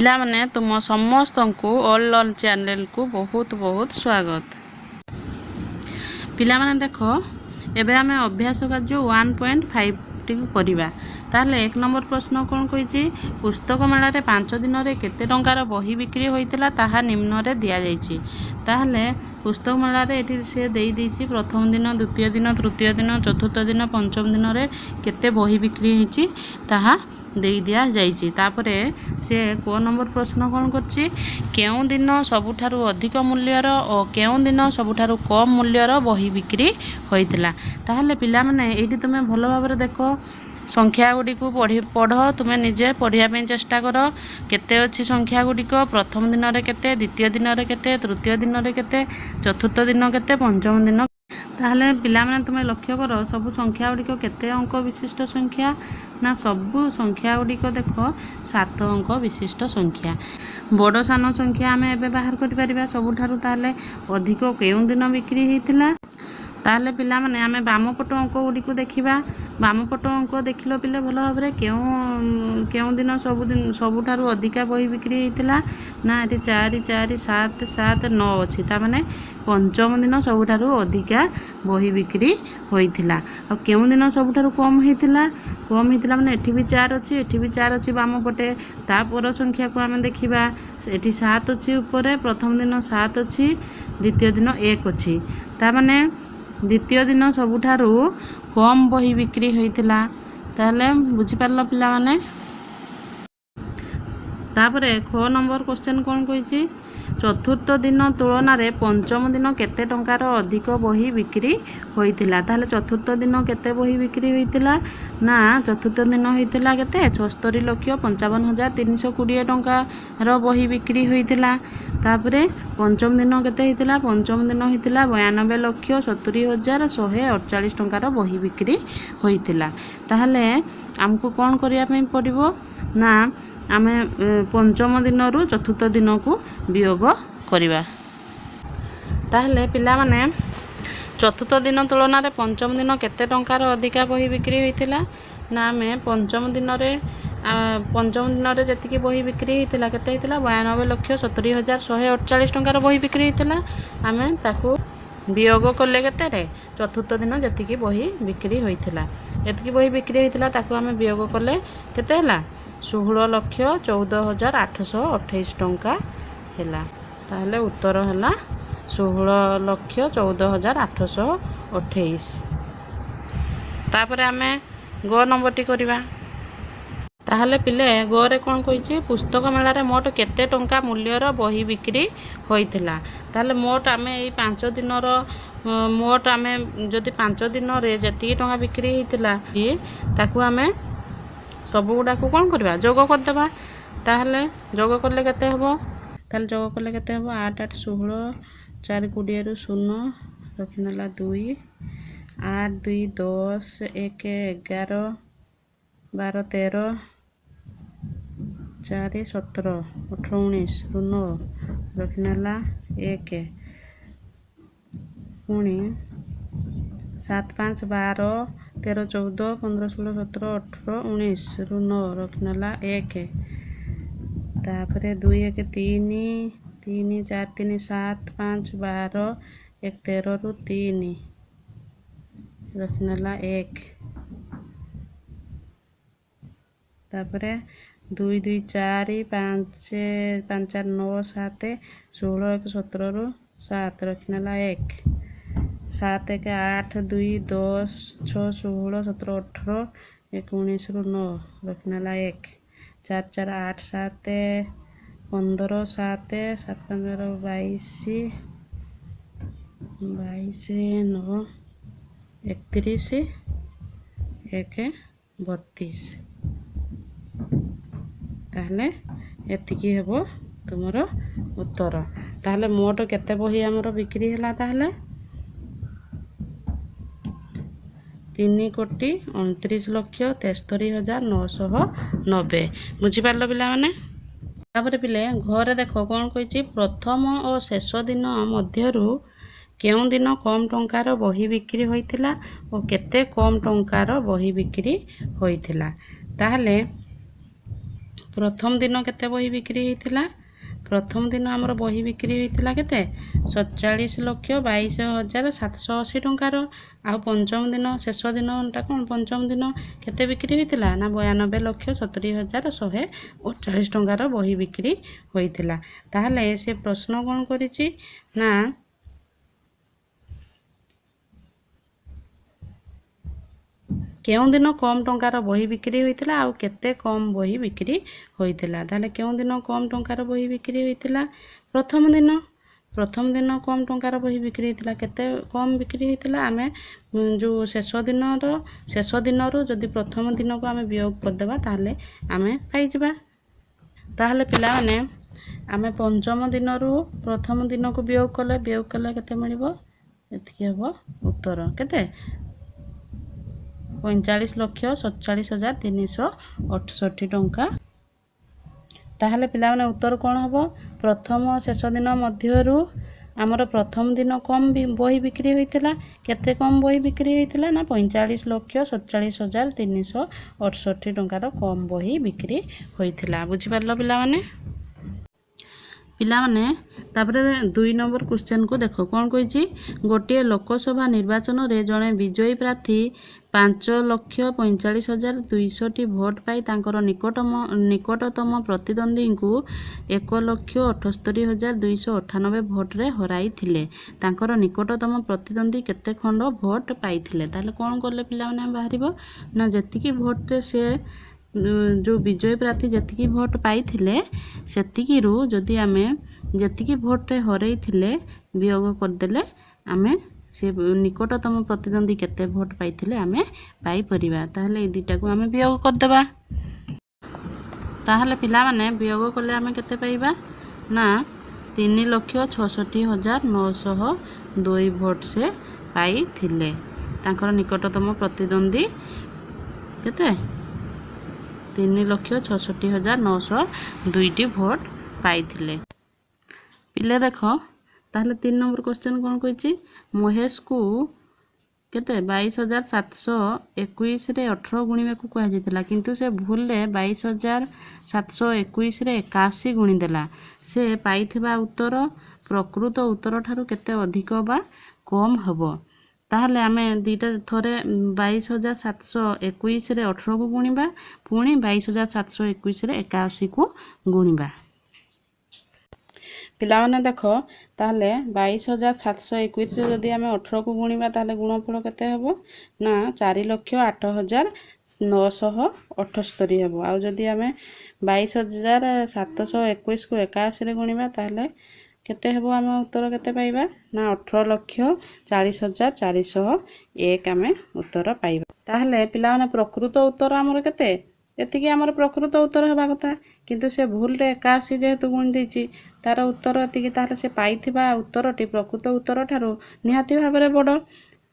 ପିଲାମାନେ, ତୁମ ସମସ୍ତଙ୍କୁ ଅଲ୍ ଲର୍ନ ଚ୍ୟାନେଲକୁ ବହୁତ ବହୁତ ସ୍ୱାଗତ। ପିଲାମାନେ ଦେଖ, ଏବେ ଆମେ ଅଭ୍ୟାସ କାର୍ଯ୍ୟ 1.5ଟିକୁ କରିବା। ତାହେଲେ 1 ନମ୍ବର ପ୍ରଶ୍ନ କ'ଣ କହିଛି? ପୁସ୍ତକ ମେଳାରେ 5 ଦିନରେ କେତେ ଟଙ୍କାର ବହି ବିକ୍ରି ହୋଇଥିଲା, ତାହା ନିମ୍ନରେ ଦିଆଯାଇଛି। ତାହେଲେ ପୁସ୍ତକ ମେଳାରେ ଏଠି ସେ ଦେଇଦେଇଛି, ପ୍ରଥମ ଦିନ, ଦ୍ୱିତୀୟ ଦିନ, ତୃତୀୟ ଦିନ, ଚତୁର୍ଥ ଦିନ, ପଞ୍ଚମ ଦିନରେ କେତେ ବହି ବିକ୍ରି ହେଇଛି ତାହା ଦେଇ ଦିଆଯାଇଛି। ତାପରେ ସେ କ ନମ୍ବର ପ୍ରଶ୍ନ କ'ଣ କରିଛି? କେଉଁ ଦିନ ସବୁଠାରୁ ଅଧିକ ମୂଲ୍ୟର ଓ କେଉଁ ଦିନ ସବୁଠାରୁ କମ୍ ମୂଲ୍ୟର ବହି ବିକ୍ରି ହୋଇଥିଲା? ତାହେଲେ ପିଲାମାନେ, ଏଇଠି ତୁମେ ଭଲ ଭାବରେ ଦେଖ, ସଂଖ୍ୟା ଗୁଡ଼ିକୁ ପଢ଼ି ପଢ଼, ତୁମେ ନିଜେ ପଢ଼ିବା ପାଇଁ ଚେଷ୍ଟା କର। କେତେ ଅଛି ସଂଖ୍ୟା ଗୁଡ଼ିକ? ପ୍ରଥମ ଦିନରେ କେତେ, ଦ୍ୱିତୀୟ ଦିନରେ କେତେ, ତୃତୀୟ ଦିନରେ କେତେ, ଚତୁର୍ଥ ଦିନ କେତେ, ପଞ୍ଚମ ଦିନ। ତାହେଲେ ପିଲାମାନେ, ତୁମେ ଲକ୍ଷ୍ୟ କର, ସବୁ ସଂଖ୍ୟା ଗୁଡ଼ିକ କେତେ ଅଙ୍କ ବିଶିଷ୍ଟ ସଂଖ୍ୟା? ନା, ସବୁ ସଂଖ୍ୟା ଗୁଡ଼ିକ ଦେଖ 7 ଅଙ୍କ ବିଶିଷ୍ଟ ସଂଖ୍ୟା। ବଡ଼ ସାନ ସଂଖ୍ୟା ଆମେ ଏବେ ବାହାର କରିପାରିବା। ସବୁଠାରୁ ତାହେଲେ ଅଧିକ କେଉଁ ଦିନ ବିକ୍ରି ହେଇଥିଲା? ତାହେଲେ ପିଲାମାନେ, ଆମେ ବାମ ପଟ ଅଙ୍କ ଗୁଡ଼ିକୁ ଦେଖିବା। ବାମ ପଟ ଅଙ୍କ ଦେଖିଲ ପିଲେ ଭଲ ଭାବରେ, କେଉଁ କେଉଁ ଦିନ ସବୁଦିନ ସବୁଠାରୁ ଅଧିକା ବହି ବିକ୍ରି ହେଇଥିଲା? ନା, ଏଠି 4, 4, 7, 7, 9 ଅଛି। ତାମାନେ ପଞ୍ଚମ ଦିନ ସବୁଠାରୁ ଅଧିକା ବହି ବିକ୍ରି ହୋଇଥିଲା। ଆଉ କେଉଁ ଦିନ ସବୁଠାରୁ କମ୍ ହେଇଥିଲା? କମ୍ ହେଇଥିଲା ମାନେ ଏଠି ବି 4 ଅଛି, ଏଠି ବି 4 ଅଛି ବାମ ପଟେ। ତା ପର ସଂଖ୍ୟାକୁ ଆମେ ଦେଖିବା। ଏଠି 7 ଅଛି ଉପରେ, ପ୍ରଥମ ଦିନ 7 ଅଛି, ଦ୍ୱିତୀୟ ଦିନ 1 ଅଛି। ତାମାନେ ଦ୍ୱିତୀୟ ଦିନ ସବୁଠାରୁ କମ୍ ବହି ବିକ୍ରି ହୋଇଥିଲା। ତାହେଲେ ବୁଝିପାରିଲ ପିଲାମାନେ? ତାପରେ ଖ ନମ୍ବର କ୍ୱେଶ୍ଚନ୍ କ'ଣ କହିଛି? ଚତୁର୍ଥ ଦିନ ତୁଳନାରେ ପଞ୍ଚମ ଦିନ କେତେ ଟଙ୍କାର ଅଧିକ ବହି ବିକ୍ରି ହୋଇଥିଲା? ତାହେଲେ ଚତୁର୍ଥ ଦିନ କେତେ ବହି ବିକ୍ରି ହୋଇଥିଲା? ନା, ଚତୁର୍ଥ ଦିନ ହୋଇଥିଲା କେତେ? 76,55,320 ଟଙ୍କାର ବହି ବିକ୍ରି ହୋଇଥିଲା। ତାପରେ ପଞ୍ଚମ ଦିନ କେତେ ହେଇଥିଲା? ପଞ୍ଚମ ଦିନ ହେଇଥିଲା 92,70,148 ଟଙ୍କାର ବହି ବିକ୍ରି ହୋଇଥିଲା। ତାହେଲେ ଆମକୁ କ'ଣ କରିବା ପାଇଁ ପଡ଼ିବ? ନା, ଆମେ ପଞ୍ଚମ ଦିନରୁ ଚତୁର୍ଥ ଦିନକୁ ବିୟୋଗ କରିବା। ତାହେଲେ ପିଲାମାନେ, ଚତୁର୍ଥ ଦିନ ତୁଳନାରେ ପଞ୍ଚମ ଦିନ କେତେ ଟଙ୍କାର ଅଧିକା ବହି ବିକ୍ରି ହୋଇଥିଲା? ନା, ଆମେ ପଞ୍ଚମ ଦିନରେ ଯେତିକି ବହି ବିକ୍ରି ହେଇଥିଲା, କେତେ ହେଇଥିଲା? 92,70,148 ଟଙ୍କାର ବହି ବିକ୍ରି ହେଇଥିଲା। ଆମେ ତାକୁ ବିୟୋଗ କଲେ କେତେରେ? ଚତୁର୍ଥ ଦିନ ଯେତିକି ବହି ବିକ୍ରି ହୋଇଥିଲା, ଏତିକି ବହି ବିକ୍ରି ହେଇଥିଲା, ତାକୁ ଆମେ ବିୟୋଗ କଲେ କେତେ ହେଲା? 16,14,828 ଟଙ୍କା ହେଲା। ତାହେଲେ ଉତ୍ତର ହେଲା 16,14,828। ତାପରେ ଆମେ ଗ ନମ୍ବରଟି କରିବା। ତାହେଲେ ପିଲେ, ଗରେ କ'ଣ କହିଛି? ପୁସ୍ତକ ମେଳାରେ ମୋଟ କେତେ ଟଙ୍କା ମୂଲ୍ୟର ବହି ବିକ୍ରି ହୋଇଥିଲା? ତାହେଲେ ମୋଟ ଆମେ ଏଇ 5 ଦିନର ମୋଟ ଆମେ ଯଦି 5 ଦିନରେ ଯେତିକି ଟଙ୍କା ବିକ୍ରି ହେଇଥିଲା, ତାକୁ ଆମେ ସବୁ ଗୁଡ଼ାକୁ କ'ଣ କରିବା? ଯୋଗ କରିଦେବା। ତାହେଲେ ଯୋଗ କଲେ କେତେ ହେବ? ତାହେଲେ ଯୋଗ କଲେ କେତେ ହେବ? 8 8 16, 4 20ରୁ 0 ରଖିନେଲା 2, 8 2 10, 1 11, 12 13, 4 17, 18 19ରୁ 9 ରଖିନେଲା 1। ପୁଣି 7 5 12, 13 14, 15 16 17 18, 19ରୁ 9 ରଖିନେଲା 1। ତାପରେ 2 1 3, 3 4 3 7, 5 12, 1 13ରୁ 3 ରଖିନେଲା 1। ତାପରେ 2 2 4, 5 5 4 9 7, 16 1 17ରୁ 7 ରଖିନେଲା 1। 7 1 8, 2 10, 6 16 17 18, 1 19ରୁ 9 ରଖିନେଲା 1। 4 4 8, 7 15, 7 7 5 22, 22 9 31, 1 32। ତାହେଲେ ଏତିକି ହେବ ତୁମର ଉତ୍ତର। ତାହେଲେ ମୋଟ କେତେ ବହି ଆମର ବିକ୍ରି ହେଲା? ତାହେଲେ 3,29,73,990। ବୁଝିପାରିଲ ପିଲାମାନେ? ତାପରେ ପିଲେ, ଘରେ ଦେଖ କ'ଣ କହିଛି। ପ୍ରଥମ ଓ ଶେଷ ଦିନ ମଧ୍ୟରୁ କେଉଁ ଦିନ କମ୍ ଟଙ୍କାର ବହି ବିକ୍ରି ହୋଇଥିଲା ଓ କେତେ କମ୍ ଟଙ୍କାର ବହି ବିକ୍ରି ହୋଇଥିଲା? ତାହେଲେ ପ୍ରଥମ ଦିନ କେତେ ବହି ବିକ୍ରି ହେଇଥିଲା? ପ୍ରଥମ ଦିନ ଆମର ବହି ବିକ୍ରି ହୋଇଥିଲା କେତେ? 47,22,780 ଟଙ୍କାର। ଆଉ ପଞ୍ଚମ ଦିନ, ଶେଷ ଦିନଟା କ'ଣ, ପଞ୍ଚମ ଦିନ କେତେ ବିକ୍ରି ହୋଇଥିଲା ନା 92,70,139 ଟଙ୍କାର ବହି ବିକ୍ରି ହୋଇଥିଲା। ତାହେଲେ ସେ ପ୍ରଶ୍ନ କ'ଣ କରିଛି ନା କେଉଁ ଦିନ କମ୍ ଟଙ୍କାର ବହି ବିକ୍ରି ହୋଇଥିଲା ଆଉ କେତେ କମ୍ ବହି ବିକ୍ରି ହୋଇଥିଲା। ତାହେଲେ କେଉଁ ଦିନ କମ୍ ଟଙ୍କାର ବହି ବିକ୍ରି ହୋଇଥିଲା? ପ୍ରଥମ ଦିନ। ପ୍ରଥମ ଦିନ କମ୍ ଟଙ୍କାର ବହି ବିକ୍ରି ହୋଇଥିଲା। କେତେ କମ୍ ବିକ୍ରି ହୋଇଥିଲା? ଆମେ ଯେଉଁ ଶେଷ ଦିନର, ଶେଷ ଦିନରୁ ଯଦି ପ୍ରଥମ ଦିନକୁ ଆମେ ବିୟୋଗ କରିଦେବା, ତାହେଲେ ଆମେ ପାଇଯିବା। ତାହେଲେ ପିଲାମାନେ, ଆମେ ପଞ୍ଚମ ଦିନରୁ ପ୍ରଥମ ଦିନକୁ ବିୟୋଗ କଲେ, ବିୟୋଗ କଲେ କେତେ ମିଳିବ? ଏତିକି ହେବ ଉତ୍ତର। କେତେ? 45,47,368 ଟଙ୍କା। ତାହେଲେ ପିଲାମାନେ, ଉତ୍ତର କ'ଣ ହେବ? ପ୍ରଥମ ଶେଷ ଦିନ ମଧ୍ୟରୁ ଆମର ପ୍ରଥମ ଦିନ କମ୍ ବହି ବିକ୍ରି ହୋଇଥିଲା। କେତେ କମ୍ ବହି ବିକ୍ରି ହୋଇଥିଲା ନା 45,47,368 ଟଙ୍କାର କମ୍ ବହି ବିକ୍ରି ହୋଇଥିଲା। ବୁଝିପାରିଲ ପିଲାମାନେ? ପିଲାମାନେ, ତାପରେ 2 ନମ୍ବର କ୍ୱେଶ୍ଚନକୁ ଦେଖ, କ'ଣ କହିଛି? ଗୋଟିଏ ଲୋକସଭା ନିର୍ବାଚନରେ ଜଣେ ବିଜୟୀ ପ୍ରାର୍ଥୀ 5,45,200ଟି ଭୋଟ ପାଇ ତାଙ୍କର ନିକଟତମ ପ୍ରତିଦ୍ୱନ୍ଦ୍ୱୀଙ୍କୁ 1,78,298 ଭୋଟରେ ହରାଇଥିଲେ। ତାଙ୍କର ନିକଟତମ ପ୍ରତିଦ୍ୱନ୍ଦ୍ୱୀ କେତେ ଖଣ୍ଡ ଭୋଟ ପାଇଥିଲେ? ତାହେଲେ କ'ଣ କଲେ ପିଲାମାନେ ବାହାରିବ ନା ଯେତିକି ଭୋଟରେ ସେ ଯେଉଁ ବିଜୟୀ ପ୍ରାର୍ଥୀ ଯେତିକି ଭୋଟ ପାଇଥିଲେ, ସେତିକିରୁ ଯଦି ଆମେ ଯେତିକି ଭୋଟରେ ହରେଇଥିଲେ ବିୟୋଗ କରିଦେଲେ, ଆମେ ସେ ନିକଟତମ ପ୍ରତିଦ୍ୱନ୍ଦ୍ୱୀ କେତେ ଭୋଟ ପାଇଥିଲେ ଆମେ ପାଇପାରିବା। ତାହେଲେ ଏଇ ଦୁଇଟାକୁ ଆମେ ବିୟୋଗ କରିଦେବା। ତାହେଲେ ପିଲାମାନେ, ବିୟୋଗ କଲେ ଆମେ କେତେ ପାଇବା ନା 3,66,902 ଭୋଟ ସେ ପାଇଥିଲେ। ତାଙ୍କର ନିକଟତମ ପ୍ରତିଦ୍ୱନ୍ଦ୍ୱୀ କେତେ? 3,66,902ଟି ଭୋଟ ପାଇଥିଲେ। ପିଲେ ଦେଖ, ତାହେଲେ 3 ନମ୍ବର କ୍ୱେଶ୍ଚନ୍ କ'ଣ କହିଛି? ମହେଶକୁ କେତେ 22,721ରେ 18 ଗୁଣିବାକୁ କୁହାଯାଇଥିଲା, କିନ୍ତୁ ସେ ଭୁଲରେ 22,721ରେ 81 ଗୁଣିଦେଲା। ସେ ପାଇଥିବା ଉତ୍ତର ପ୍ରକୃତ ଉତ୍ତର ଠାରୁ କେତେ ଅଧିକ ବା କମ୍ ହେବ? ତାହେଲେ ଆମେ ଦୁଇଟା ଥରେ 22,721ରେ 18କୁ ଗୁଣିବା, ପୁଣି 22,721ରେ 81କୁ ଗୁଣିବା। ପିଲାମାନେ ଦେଖ, ତାହେଲେ 22,721ରେ ଯଦି ଆମେ 18କୁ ଗୁଣିବା, ତାହେଲେ ଗୁଣଫଳ କେତେ ହେବ ନା 4,08,978 ହେବ। ଆଉ ଯଦି ଆମେ 22,721କୁ 81ରେ ଗୁଣିବା, ତାହେଲେ କେତେ ହେବ? ଆମେ ଉତ୍ତର କେତେ ପାଇବା ନା 18,40,401 ଆମେ ଉତ୍ତର ପାଇବା। ତାହେଲେ ପିଲାମାନେ, ପ୍ରକୃତ ଉତ୍ତର ଆମର କେତେ? ଏତିକି ଆମର ପ୍ରକୃତ ଉତ୍ତର ହେବା କଥା, କିନ୍ତୁ ସେ ଭୁଲରେ 81 ଯେହେତୁ ଗୁଣି ଦେଇଛି, ତାର ଉତ୍ତର ଏତିକି। ତାହେଲେ ସେ ପାଇଥିବା ଉତ୍ତରଟି ପ୍ରକୃତ ଉତ୍ତର ଠାରୁ ନିହାତି ଭାବରେ ବଡ଼,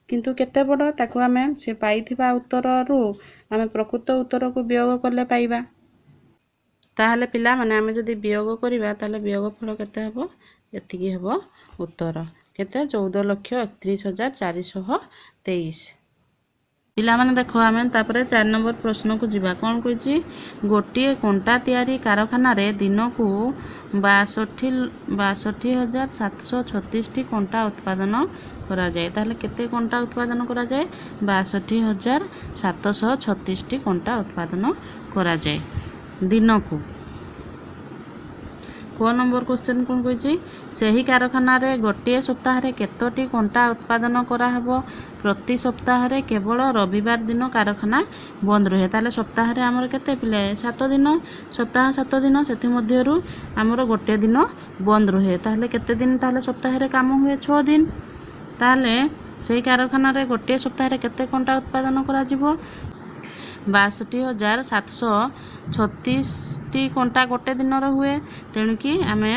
କିନ୍ତୁ କେତେ ବଡ଼, ତାକୁ ଆମେ ସେ ପାଇଥିବା ଉତ୍ତରରୁ ଆମେ ପ୍ରକୃତ ଉତ୍ତରକୁ ବିୟୋଗ କଲେ ପାଇବା। ତାହେଲେ ପିଲାମାନେ, ଆମେ ଯଦି ବିୟୋଗ କରିବା, ତାହେଲେ ବିୟୋଗ ଫଳ କେତେ ହେବ? ଏତିକି ହେବ ଉତ୍ତର। କେତେ? 14,31,423। ପିଲାମାନେ ଦେଖ, ଆମେ ତାପରେ 4 ନମ୍ବର ପ୍ରଶ୍ନକୁ ଯିବା। କ'ଣ କହିଛି? ଗୋଟିଏ କଣ୍ଟା ତିଆରି କାରଖାନାରେ ଦିନକୁ 62,736ଟି କଣ୍ଟା ଉତ୍ପାଦନ କରାଯାଏ। ତାହେଲେ କେତେ କଣ୍ଟା ଉତ୍ପାଦନ କରାଯାଏ? 62,736ଟି କଣ୍ଟା ଉତ୍ପାଦନ କରାଯାଏ ଦିନକୁ। କ ନମ୍ବର କ୍ୱେଶ୍ଚନ୍ କ'ଣ କହିଛି? ସେହି କାରଖାନାରେ ଗୋଟିଏ ସପ୍ତାହରେ କେତୋଟି କଣ୍ଟା ଉତ୍ପାଦନ କରାହେବ? ପ୍ରତି ସପ୍ତାହରେ କେବଳ ରବିବାର ଦିନ କାରଖାନା ବନ୍ଦ ରୁହେ। ତାହେଲେ ସପ୍ତାହରେ ଆମର କେତେ ପିଲା? 7 ଦିନ। ସପ୍ତାହ 7 ଦିନ, ସେଥିମଧ୍ୟରୁ ଆମର ଗୋଟିଏ ଦିନ ବନ୍ଦ ରୁହେ। ତାହେଲେ କେତେ ଦିନ ତାହେଲେ ସପ୍ତାହରେ କାମ ହୁଏ? 6 ଦିନ। ତାହେଲେ ସେଇ କାରଖାନାରେ ଗୋଟିଏ ସପ୍ତାହରେ କେତେ କଣ୍ଟା ଉତ୍ପାଦନ କରାଯିବ? 62,736ଟି କଣ୍ଟା ଗୋଟେ ଦିନରେ ହୁଏ। ତେଣୁକି ଆମେ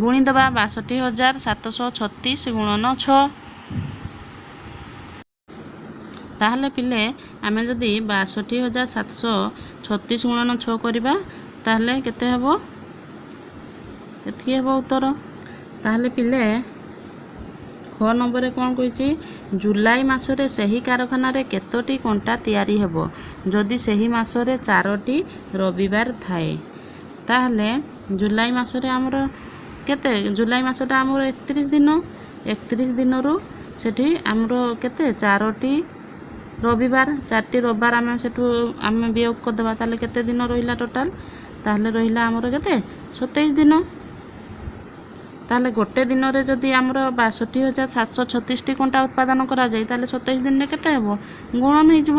ଗୁଣିଦେବା 62,736 ଗୁଣନ 6। ତାହେଲେ ପିଲେ, ଆମେ ଯଦି 62,736 ଗୁଣନ 6 କରିବା, ତାହେଲେ କେତେ ହେବ? ଏତିକି ହେବ ଉତ୍ତର। ତାହେଲେ ପିଲେ, ଖ ନମ୍ବରରେ କ'ଣ କହିଛି? ଜୁଲାଇ ମାସରେ ସେହି କାରଖାନାରେ କେତୋଟି କଣ୍ଟା ତିଆରି ହେବ ଯଦି ସେହି ମାସରେ 4ଟି ରବିବାର ଥାଏ? ତାହେଲେ ଜୁଲାଇ ମାସରେ ଆମର କେତେ? ଜୁଲାଇ ମାସଟା ଆମର 31 ଦିନ। 31 ଦିନରୁ ସେଠି ଆମର କେତେ? 4ଟି ରବିବାର। 4ଟି ରବିବାର ଆମେ ସେଠୁ ଆମେ ବିୟୋଗ କରିଦେବା, ତାହେଲେ କେତେ ଦିନ ରହିଲା ଟୋଟାଲ୍? ତାହେଲେ ରହିଲା ଆମର କେତେ? 27 ଦିନ। ତାହେଲେ ଗୋଟେ ଦିନରେ ଯଦି ଆମର 62,736ଟି କଣ୍ଟା ଉତ୍ପାଦନ କରାଯାଏ, ତାହେଲେ 27 ଦିନରେ କେତେ ହେବ? ଗୁଣନ ହେଇଯିବ।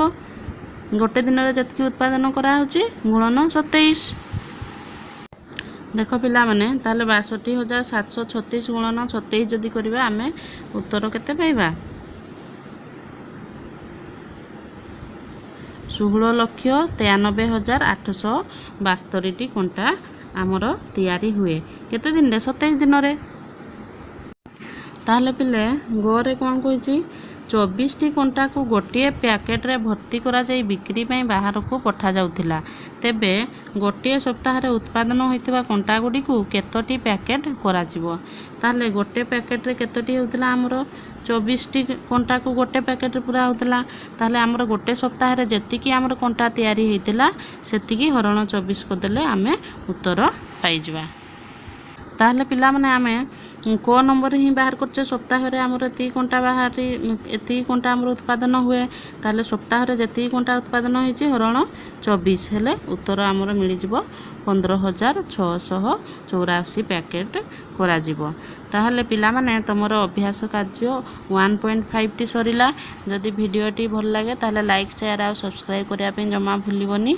ଗୋଟେ ଦିନରେ ଯେତିକି ଉତ୍ପାଦନ କରାହେଉଛି ଗୁଣନ 27। ଦେଖ ପିଲାମାନେ, ତାହେଲେ 62,736 ଗୁଣନ 27 ଯଦି କରିବା, ଆମେ ଉତ୍ତର କେତେ ପାଇବା? 16,93,872ଟି କଣ୍ଟା ଆମର ତିଆରି ହୁଏ। କେତେ ଦିନରେ? 27 ଦିନରେ। ତାହେଲେ ପିଲେ, ଗରେ କ'ଣ କହିଛି? 24ଟି କଣ୍ଟାକୁ ଗୋଟିଏ ପ୍ୟାକେଟରେ ଭର୍ତ୍ତି କରାଯାଇ ବିକ୍ରି ପାଇଁ ବାହାରକୁ ପଠାଯାଉଥିଲା। ତେବେ ଗୋଟିଏ ସପ୍ତାହରେ ଉତ୍ପାଦନ ହୋଇଥିବା କଣ୍ଟା ଗୁଡ଼ିକୁ କେତୋଟି ପ୍ୟାକେଟ କରାଯିବ? ତାହେଲେ ଗୋଟେ ପ୍ୟାକେଟରେ କେତୋଟି ହେଉଥିଲା ଆମର? 24ଟି କଣ୍ଟାକୁ ଗୋଟେ ପ୍ୟାକେଟରେ ପୁରା ହେଉଥିଲା। ତାହେଲେ ଆମର ଗୋଟେ ସପ୍ତାହରେ ଯେତିକି ଆମର କଣ୍ଟା ତିଆରି ହେଇଥିଲା, ସେତିକି ହରଣ 24 କରିଦେଲେ ଆମେ ଉତ୍ତର ପାଇଯିବା। ତାହେଲେ ପିଲାମାନେ, ଆମେ କୋ ନମ୍ବର ହିଁ ବାହାର କରୁଛେ। ସପ୍ତାହରେ ଆମର ଏତିକି କଣ୍ଟା ବାହାରି, ଏତିକି କଣ୍ଟା ଆମର ଉତ୍ପାଦନ ହୁଏ। ତାହେଲେ ସପ୍ତାହରେ ଯେତିକି କଣ୍ଟା ଉତ୍ପାଦନ ହେଇଛି ହରଣ 24 ହେଲେ ଉତ୍ତର ଆମର ମିଳିଯିବ 15,684 ପ୍ୟାକେଟ୍ କରାଯିବ। ତାହେଲେ ପିଲାମାନେ, ତୁମର ଅଭ୍ୟାସ କାର୍ଯ୍ୟ 1.5ଟି ସରିଲା। ଯଦି ଭିଡ଼ିଓଟି ଭଲ ଲାଗେ, ତାହେଲେ ଲାଇକ୍, ସେୟାର ଆଉ ସବସ୍କ୍ରାଇବ୍ କରିବା ପାଇଁ ଜମା ଭୁଲିବନି।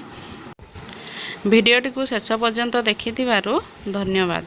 ଭିଡ଼ିଓଟିକୁ ଶେଷ ପର୍ଯ୍ୟନ୍ତ ଦେଖିଥିବାରୁ ଧନ୍ୟବାଦ।